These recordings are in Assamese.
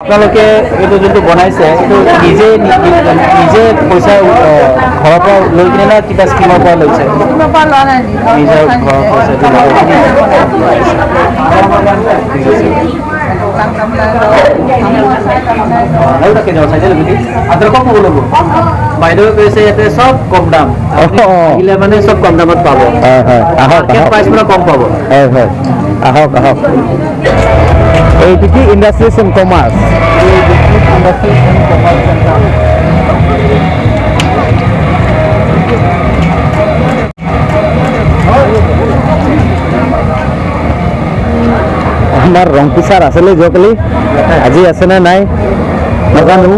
আপোনালোকে এইটো যোনটো বনাইছে, এইটো নিজে নিজে পইচা ঘৰৰ পৰা লৈ কিনে না কিবা স্কিমৰ পৰা লৈছে? নিজৰ ঘৰৰ পইচা দি লগাই কিনে। ঠিক আছে। আৰু তাকে যাব চাইছে ল'বি আদৰক ক'ব ল'ব। বাইদেৱে কৈছে ইয়াতে চব কম দাম, আহিলে মানে চব কম দামত পাব। হয় হয়, আহক আহক। প্ৰাইচ পুৰা কম পাব। হয় হয়, আহক আহক। এইটো কি? Industries and commerce. Industries and commerce centre. আমাৰ ৰংপি ছাৰ আছিলে যোৱাকালি, আজি আছেনে নাই নাজানো।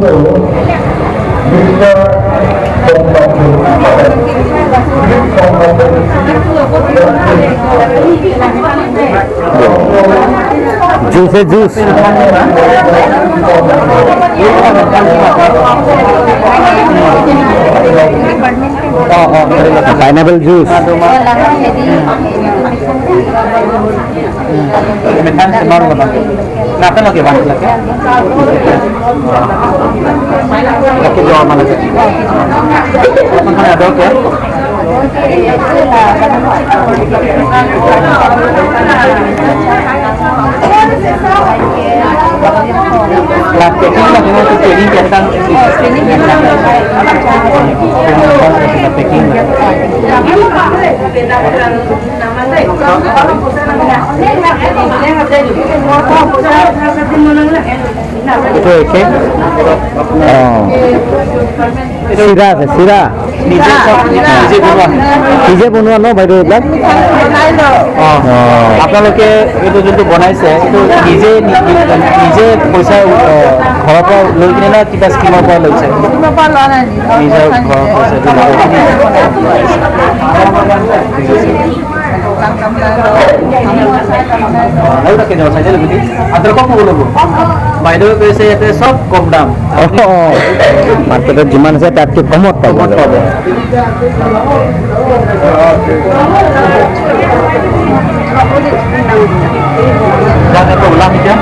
জুচে জুচ। Pineapple juice. এইটো একে। অঁ, চিৰা আছে, চিৰা। নিজে নিজে বনোৱা। নিজে বনোৱা ন বাইদেউ এইবিলাক? অঁ, আপোনালোকে এইটো যোনটো বনাইছে, এইটো নিজে নিজে পইচা ঘৰৰ পৰা লৈ কিনে না কিবা স্কিমৰ পৰা লৈছে? নিজৰ ঘৰৰ পইচা দি লগাই কিনে। ঠিক আছে। আৰু তাকে যাব চাইছে ল'বি আদৰক ক'ব ল'ব। বাইদেৱে কৈছে ইয়াতে চব কম দাম। মাৰ্কেটত যিমান আছে তাতকৈ কমত পাব। কমত পাব।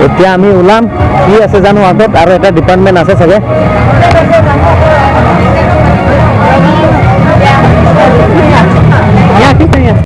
এতিয়া আমি ওলাম। কি আছে জানো আগত? আৰু এটা ডিপাৰ্টমেণ্ট আছে চাগে।